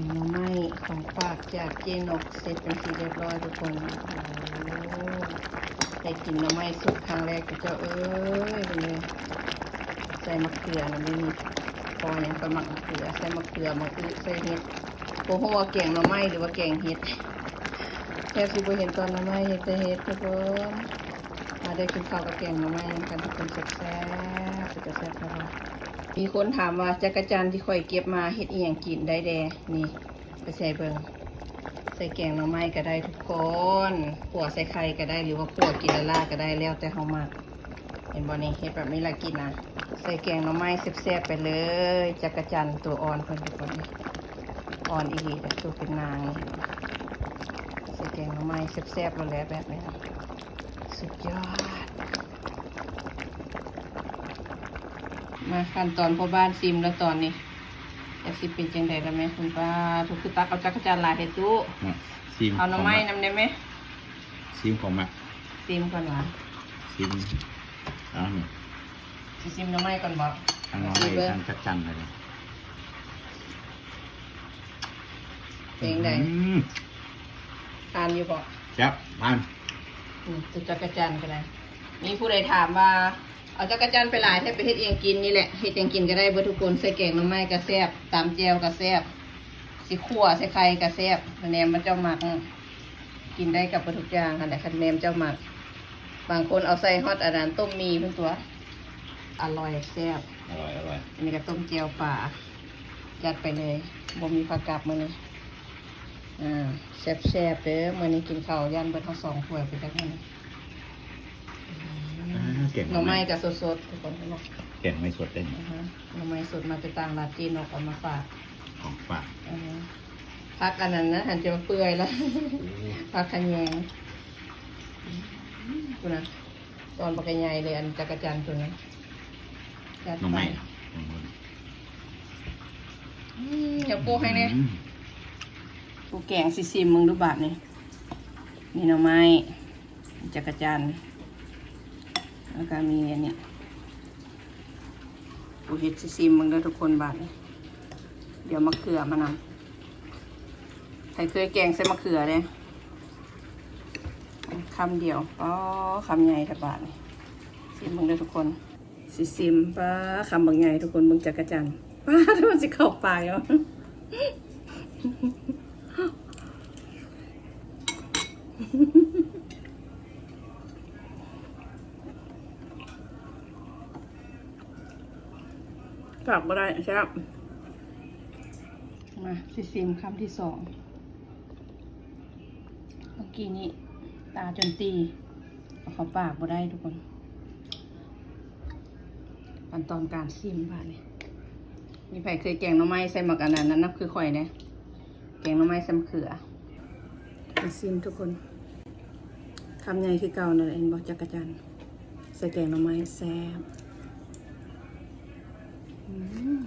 ໜໍ່ໄມ້ຂອງຝາກຈາກເຈ້ນົກເສັດເປັນທີ່ຮຽບຮ້ອຍທຸກຄົນ. ໂອ້ ໄດ້ກິນໜໍ່ໄມ້ສົດຄັ້ງແລກເຈົ້າເອີຍ. ເບິ່ງເດີ ໃສ່ໝາກເຂືອນຳນີ້ ເພາະຫຍັງຂ້ອຍມັກໝາກເຂືອ ໃສ່ໝາກເຂືອ ໝາກອຶ ໃສ່ເຫັດ. ບໍ່ຮູ້ວ່າແກງໜໍ່ໄມ້ ຫຼືວ່າແກງເຫັດ. ແທບຊິບໍ່ເຫັນຕອນໜໍ່ໄມ້ ເຫັນແຕ່ເຫັດທຸກຄົນ. ມາເດີ ກິນເຂົ້າກັບແກງໜໍ່ໄມ້ນຳກັນທຸກຄົນ. ແຊບໆ ເປັນຕາແຊບຄັກ. ມີຄົນຖາມວ່າ ຈັກກະຈັ່ນທີ່ຂ້ອຍເກັບມາເຮັດອີ່ຫຍັງກິນໄດ້ແດ່? ນີ້ ໄປໃສ່ເບິ່ງ ໃສ່ແກງໜໍ່ໄມ້ກໍໄດ້ທຸກຄົນ ຂົ້ວໃສ່ໄຂ່ກໍໄດ້ ຫຼືວ່າຂົ້ວກິນລ້າໆກໍໄດ້ ແລ້ວແຕ່ເຮົາມັກ. ເຫັນບໍ່ນີ້ ເຮັດແບບນີ້ລະກິນນະ. ໃສ່ແກງໜໍ່ໄມ້ແຊບໆໄປເລີຍ. ຈັກກະຈັ່ນຕົວອ່ອນເພິ່ນທຸກຄົນ ອ່ອນອີ່ຫຼີ ແບບໂຕເປັນນາງນີ້. ໃສ່ແກງໜໍ່ໄມ້ແຊບໆໂລດແຫຼະແບບນີ້ນະ ສຸດຍອດ. ມາ ຂັ້ນຕອນພໍ່ບ້ານຊິມແລ້ວຕອນນີ້ ຈັກຊິເປັນຈັ່ງໃດລະແມ່. ຄຸນປ້າ ທຸກ ຄືຕັກເອົາຈັກກະຈັ່ນຫຼາຍແທ້ຕູ້. ອືມ ຊິມ ເອົາໜໍ່ໄມ້ນຳໄດ້ແມ? ຊິມຂອງມັກ ຊິມກ່ອນຫວາ? ຊິມ ເອົານີ້ ຊິຊິມໜໍ່ໄມ້ກ່ອນບໍ? ທັງໜໍ່ໄມ້ ຊິເບິ່ງ ທັງຈັກກະຈັ່ນເລີຍ. ເປັນຈັ່ງໃດ? ອືມ ທານຢູ່ບໍ? ແຊບ ທານ. ອືມ ຕົວຈັກກະຈັ່ນກໍໄດ້. ມີຜູ້ໃດຖາມວ່າ ເອົາຈັກກະຈັ່ນໄປຫຼາຍແທ້ ໄປເຮັດອີ່ຫຍັງກິນ? ນີ້ແຫຼະ ເຮັດຫຍັງກິນກໍໄດ້ເບິດທຸກຄົນ. ໃສ່ແກງໜໍ່ໄມ້ກໍແຊບ ຕຳແຈ່ວກໍແຊບ ຊິຂົ້ວໃສ່ໄຂ່ກໍແຊບ ແນມວ່າເຈົ້າມັກ. ກິນໄດ້ກັບເບິດທຸກຢ່າງຫັ້ນແຫຼະ ຄັນແນມເຈົ້າມັກ. ບາງຄົນເອົາໃສ່ຮອດອັນນັ້ນ ຕົ້ມໝີ່ພຸ້ນຕົວະ ອະລ່ອຍແຊບ. ອະລ່ອຍ ອະລ່ອຍ. ອັນນີ້ກໍຕົ້ມແຈ່ວປາ ຈັດໄປເລີຍ. ບໍ່ມີຜັກກັບມື້ນີ້. ອ່າ ແຊບໆເດີ ມື້ນີ້ກິນເຂົ້າຢ້ານເບິດເຮົາສອງຖ້ວຍໄປຈັກມື້. ອ່າ ແກງໜໍ່ໄມ້ ໜໍ່ໄມ້ກໍສົດໆ ທຸກຄົນເນາະ. ແກງໜໍ່ໄມ້ສົດເດ້. ອືຮຶ ໜໍ່ໄມ້ສົດມາແຕ່ຕ່າງລັດ ເຈ້ນົກເອົາມາຝາກ ຂອງຝາກ. ອືຮຶ ຜັກອັນນັ້ນນະ ຫັ້ນຈະມາເປື່ອຍລະ. ໂອ້ ຜັກຂະແຍງ ພຸ້ນນະ ຕອນບັກໃຫຍ່ເລີຍ ອັນຈັກກະຈັ່ນຕົວນັ້ນ. ຈັດໄປ ໜໍ່ໄມ້ ອືມ ຢ່າໂປະໃຫ້ແດ່. ອືມ ຜູ້ແກງຊິຊິມເບິ່ງດູບາດນີ້. ມີໜໍ່ໄມ້ ຈັກກະຈັ່ນ ແລ້ວກໍມີອັນນີ້. ຜູ້ເຮັດຊິຊິມເບິ່ງເດີທຸກຄົນບາດນີ້. ດຽວມະເຂືອມານຳ. ໃຜເຄີຍແກງໃສ່ມະເຂືອເດ້? ຄຳດຽວ. ອໍ ຄຳໃຫຍ່ແທ້ບາດນີ້. ຊິມເບິ່ງເດີທຸກຄົນ. ຊິຊິມ. ປ້າ ຄຳບັກໃຫຍ່ທຸກຄົນ. ເບິ່ງຈັກກະຈັ່ນ. ປ້າ ມັນຊິເຂົ້າປາກຢູ່. ຂາດບໍ່ໄດ້ ແຊບ. ມາ ຊິຊິມຄຳທີສອງ. ເມື່ອກີ້ນີ້ຕາຈົນຕີ ເອົາເຂົ້າປາກບໍ່ໄດ້ທຸກຄົນ. ຂັ້ນຕອນການຊິມບາດນີ້. ມີໃຜເຄີຍແກງໜໍ່ໄມ້ໃສ່ໝາກອັນນັ້ນນຳຄືຂ້ອຍແດ່? ແກງໜໍ່ໄມ້ໃສ່ໝາກເຂືອ. ມາຊິມທຸກຄົນ. ຄຳໃຫຍ່ຄືເກົ່ານັ້ນແຫຼະ ເຫັນບໍ່? ຈັກກະຈັ່ນໃສ່ແກງໜໍ່ໄມ້ ແຊບ. ອືມ